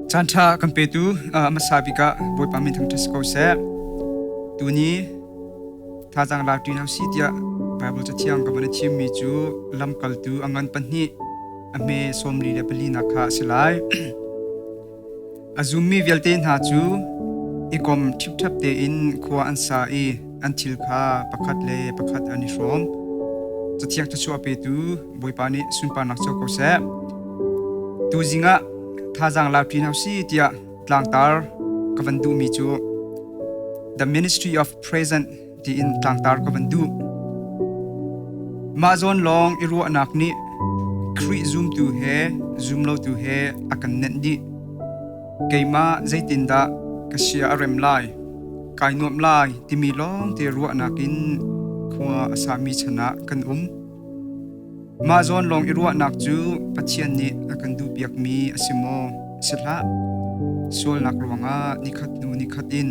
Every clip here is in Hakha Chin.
Caanṭha kan petu hmasa bik ah Bawipa min thangṭhat si ko seh. Tuni thazaang lak ṭi hna usih tiah Baibal Cathiang ka van i thimmi cu lamkaltu a ngan pahnih a hme 44 nak kha a si lai. A zummi vialte hna cu i kom ṭhipṭhep tein khua an sa i an thil kha pakhat le pakhat an i hrawm. Cathiang thluachuah petu Bawipa nih sunparnak co ko seh. Tuzing ah thazaang lak ṭi hna usih tiah tlangtar ka van duhmi cu The Ministry of Present tiin tlangtar ka van duh. Mah zawn lawng i ruahnak nih Khrih zumtu he zumlotu he a kan nenh dih. Keimah zeitindah ka sia a rem lai, kai nuamh lai timi lawngte ruahnak in khua a sami chan ah kan um. Mah zawn lawng i ruahnak cu Pathian nih a kan duhpiakmi a si maw? Si hlah. Sualnak ruangah nikhat hnu nikhat in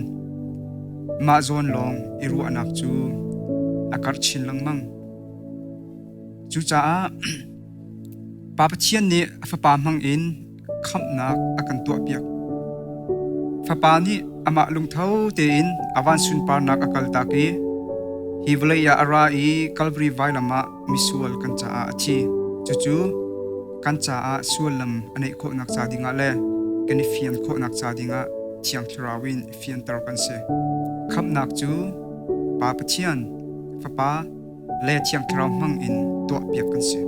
mah zawn lawng i ruahnak cu a karh chin lengmang. Cucaah Pa Pathian nih a Fapa hmangin khamhnak a kan tuahpiak. Fapa nih amah lungtho tein a van sunparnak a kaltak i hi vawlei ah a ra i Kalvari vailam ah misual kan caah a thi. Cucu kan caah suallam a neih khawhnak ca dingah le kan i fian khawhnak ca dingah Thiang Thlarau in fianter kan si. Khamhnak cu Pa Pathian, Fapa le Thiang Thlarau hmang in tuahpiak kan si.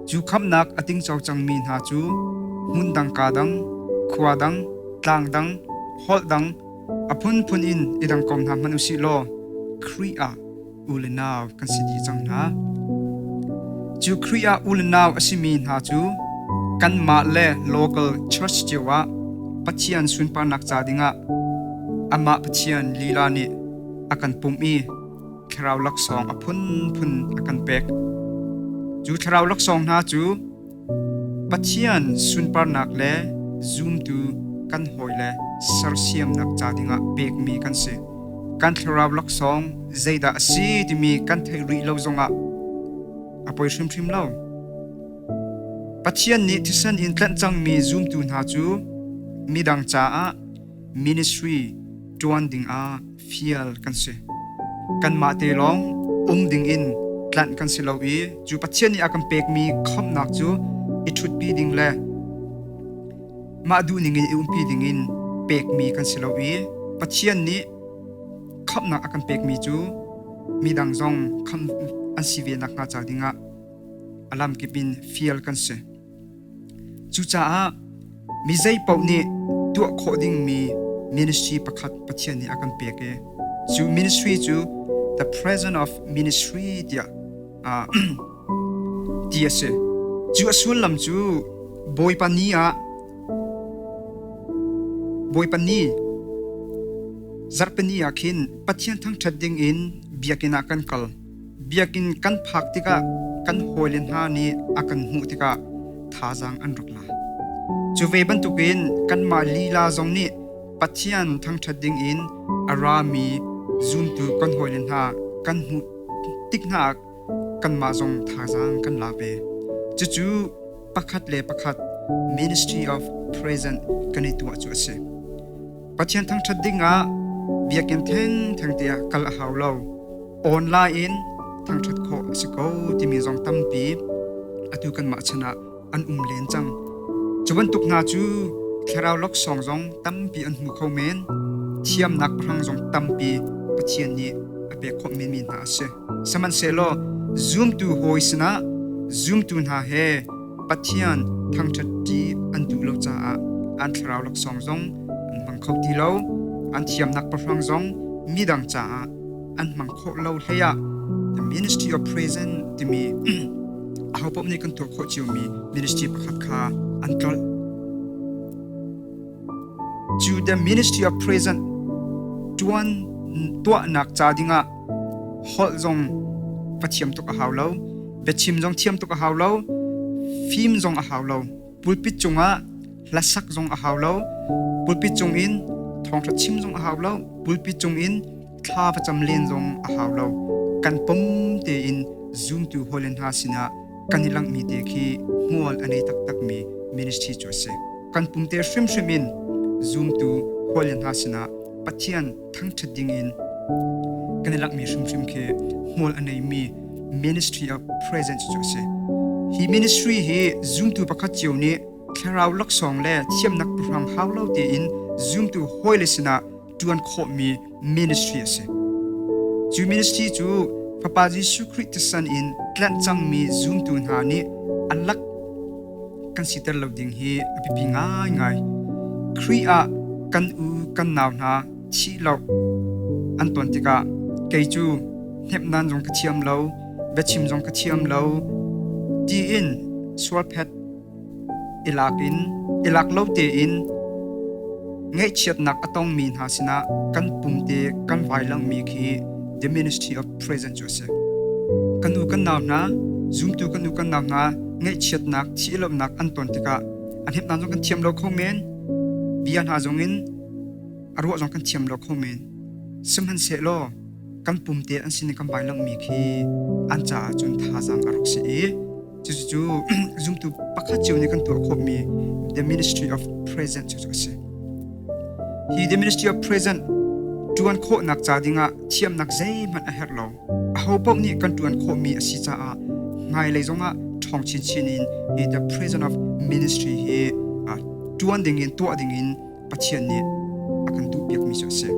Cu khamhnak a tingco cangmi hna cu hmun dang ka dang, khua dang, tlang dang, holh dang, a phunphun in i dang ko hna hmanh usih law Khrih ah u le nau kan si dih cang hna. Cu Khrih ah u le nau a simi hna cu kanmah le local church cio ah Pathian sunparnak ca dingah amah Pathian lila nih a kan pumh i thlarau laksawng a phunphun a kan pek. Cu thlarau laksawng hna cu Pathian sunparnak le zumtu kan hawile sersiamnak ca dingah pekmi kan si. Kan thlarau laksawng zeidah a si timi kan theih rih lo zongah a poi hrimhrim lo. Pathian nih thisen in tlanh cangmi zumtu hna cu midang caah ministry ṭuan dingah fial kan si. Kanmah te lawng um dingin tlanh kan si lo i cu Pathian nih a kan pekmi khamhnak cu i ṭhutpi ding le mah duhning in i umpi dingin pekmi kan si lo i Pathian nih khamhnak a kan pekmi cu midang zong khamh an si ve nakhnga ca dingah a lamkip in fial kan si. Cucaah mi zeipaoh nih tuah khawh dingmi ministry pakhat Pathian nih a kan pek i cu ministry cu the present of ministry tiah ti a si. Cu a sullam cu Bawipa ni ah Bawipa ni zarhpini ah khin Pathian thangṭhat ding in biakinn ah kan kal. Biakinn kan phak tikah kan hawile hna nih a kan hmuh tikah thazaang an rak la. Cu ve bantukin kanmah lila zong nih Pathian thangṭhat dingin a rami zumtu kan hawile hna kan hmuh tik hna ah kanmah zong thazaang kan la ve. Cucu pakhat le pakhat Ministry of Present kan i tuah cu a si. Pathian thangṭhat dingah biakinn thengtheng tiah kal a hau lo. Online in thangṭhat khawh a si ko timi zong tampi atu kanmah chan ah an um len cang. Cu bantuk hna cu thlarau laksawng zong tampi an hmu kho men. Thiamnak pahrang zong tampi Pathian nih a pek khawh menmi hna a si. Sihmanhsehlaw zumtu hawi sinah zumtu hna he Pathian thangṭhat ṭi an duh lo caah an thlarau laksawng zong an hmang kho ti lo. An thiamnak pahrang zong midang caah an hmang khawh lo hleiah the ministry of present timi ahopaoh nih kan tuah khawh ciomi ministry pakhat kha an tlolh. Cu the ministry of present ṭuan tuahnak ca dingah holh zong va thiam tuk a hau lo, biachim zong thiam tuk a hau lo, fim zong a hau lo. Pulpit cungah hlasak zong a hau lo, pulpit cungin thawngṭha chim zong a hau lo, pulpit cungin thla va cam len zong a hau lo. Kan pom tein zumtu hawile hna sinah kan i langhmi te khi hmual a nei taktakmi ministry cu a si. Kan pumte hrimhrim in zumtu hawile hna sinah Pathian thangṭhat dingin kan i langhmi hrimhrim khi hmual a neimi ministry of presence cu a si. Hi ministry hi zumtu pakhat cio nih thlarau laksawng le thiamnak pahrang hau lo tein zumtu hawile sinah ṭuan khawhmi ministry a si. Cu ministry cu Fapa Jesuh Khrih thisen in tlanh cangmi zumtu hna nih a lak kan siter lo ding hi a biapi ngaingai. Khrih ah kan u kan nau hna thih lo an ton tikah kei cu hnemhnan zong ka thiam lo, biachim zong ka thiam lo tiin sualphet i lak in i lak lo tein ngaihchiatnak a tongmi hna sinah kan pumte kan vai langmi khi the ministry of presence cu a si. Kan u kan nau hna, zumtu kan u kan nau hna ngaihchiatnak, thihlohnak an ton tikah a hnemhnak zong kan thiam lo kho men, bia hna zong in a ruah zong kan thiam lo kho men. Sihmanhsehlaw kan pumte an sin i kan vai langmi khi an caah cun thazaang a rak si i Cucu zumtu pakhat cio nih kan tuah khawhmi the ministry of present cu a si. Hi the ministry of present ṭuan khawhnak ca dingah thiamnak zeihmanh a herh lo. Aho paoh nih kan ṭuan khawhmi a si caah hmailei zongah ṭhawng chinchin in hi the present of ministry hi ṭuan dingin tuah dingin Pathian nih a kan duhpiakmi cu a si.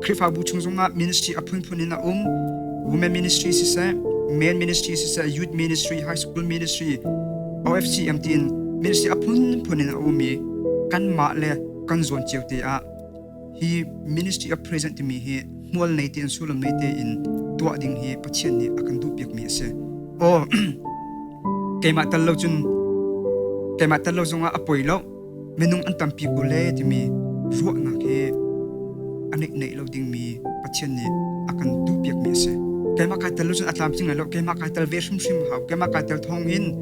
Khrihfabu chung zongah ministry a phunphun in a um. Women ministry siseh, men ministry siseh, youth ministry, high school ministry, OFCM tiin ministry a phunphun in a um i kanmah le kan zawn cio te ah hi ministry of present timi hi hmual nei tein sullam nei tein tuah ding hi Pathian nih a kan duhpiakmi a si. Aw keimah tal lo cun keimah tal lo zongah a poi lo. Minung an tampi ko le timi ruahnak hi a neih neih lo dingmi Pathian nih a kan duhpiakmi a si. Keimah kai tel lo cun a tlamtling lai lo. Keimah kai tel ve hrimhrim hau. Keimah kai tel thawng in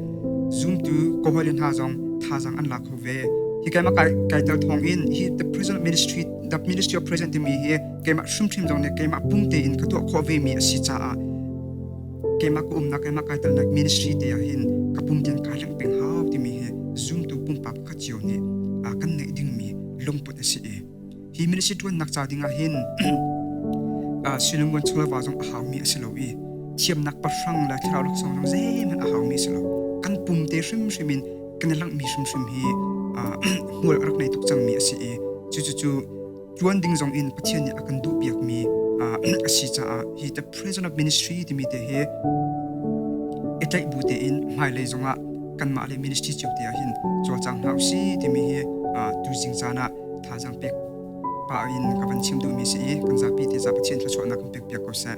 zumtu ka hawile hna zong thazaang an la kho ve. Hi keimah kai, kai tel thawng in hi the prison ministry the ministry of prison timi hi keimah hrimhrim zong nih keimah pum tein ka tuah khawh vemi a si caah keimah ka umnak keimah kai telnak ministry te ah hin ka pum tiang kai leng peng hau timi hi zumtu pumpak pakhat cio nih kan neih dingmi lungput a si i hi ministry ṭuannak ca ding ah hin sinunguan chawlva zong a haumi a si lo i thiamnak pahrang le thlarau laksawng zong zeihmanh a haumi a si lo. Kan pum te hrimhrim in kan i langhmi hrimhrim hi hmual a rak nei tuk cangmi a si i cucu ṭuan ding zong in Pathian nih a kan duhpiakmi a si caah hi the prison of ministry timi te hi i tlaih bu tein hmailei zongah kanmah le ministry cio te ah hin cawlcang hna usih timi hi tuzing caan ah thazaang pek pah in ka van chim duhmi si i kan zapi te za Pathian thluachuahnak kan pek piak ko seh.